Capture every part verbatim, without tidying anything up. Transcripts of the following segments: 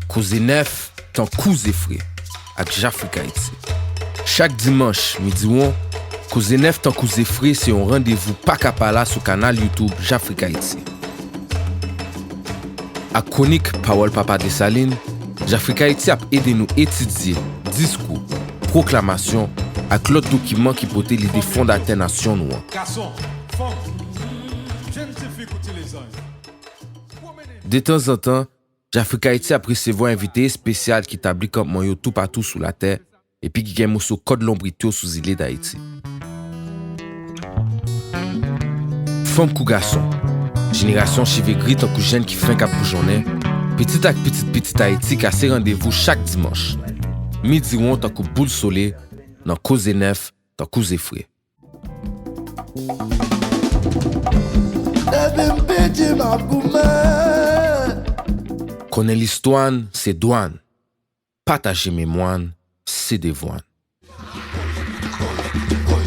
Koze nèf, tankou ze fre, ak Jafrik Ayiti. Chak dimanch, midi won, Koze nèf tankou ze fre se yon randevou pa ka pa la sou kanal YouTube Jafrik Ayiti. Ak kwonik Pawòl Papa Desalin, Jafrik Ayiti ap ede nou etidye diskou, pwoklamasyon ak lòt dokiman ki pote lide fondatè nasyon nou an. Gason, fanm, jèn tifi kouti lezanj. Detanzantan, Jafrik Ayiti ap resevwa envite espesyal ki tabli kanpman yo toupatou sou latè epi ki gen moso kòd lonbrit yo sou zile Dayiti. Fanm kou gason, jenerasyon cheve gri tankou jèn ki fenk ap boujonnen, pitit ak pitit pitit Ayiti kase randevou chak dimanch, midi won tankou boul sole nan Koze nèf tankou ze fre. Depi m piti m ap goumen. Konnen listwa n se dwa n. Pataje memwa n se devwa n.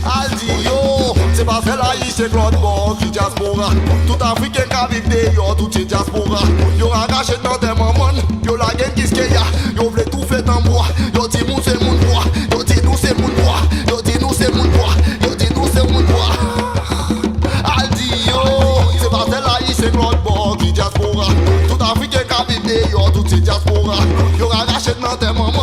Al di yo, se pa sèl Ayisyen k lòt bò ki dyaspora. Tout Afriken ka viv deyò, tout se dyaspora. Yo rache nan tè manman n, yo lage n kiskeya. Yo vle toufe tanbou a, yo di nou se moun bwa. Yo di nou se moun bwa, yo di nou se moun bwa, yo di nou se moun bwa. Al di yo, se pa sèl Ayisyen k lòt bò ki dyaspora. Tout Afriken ka viv deyò, tout se dyaspora. Yo rache n nan tè manman n.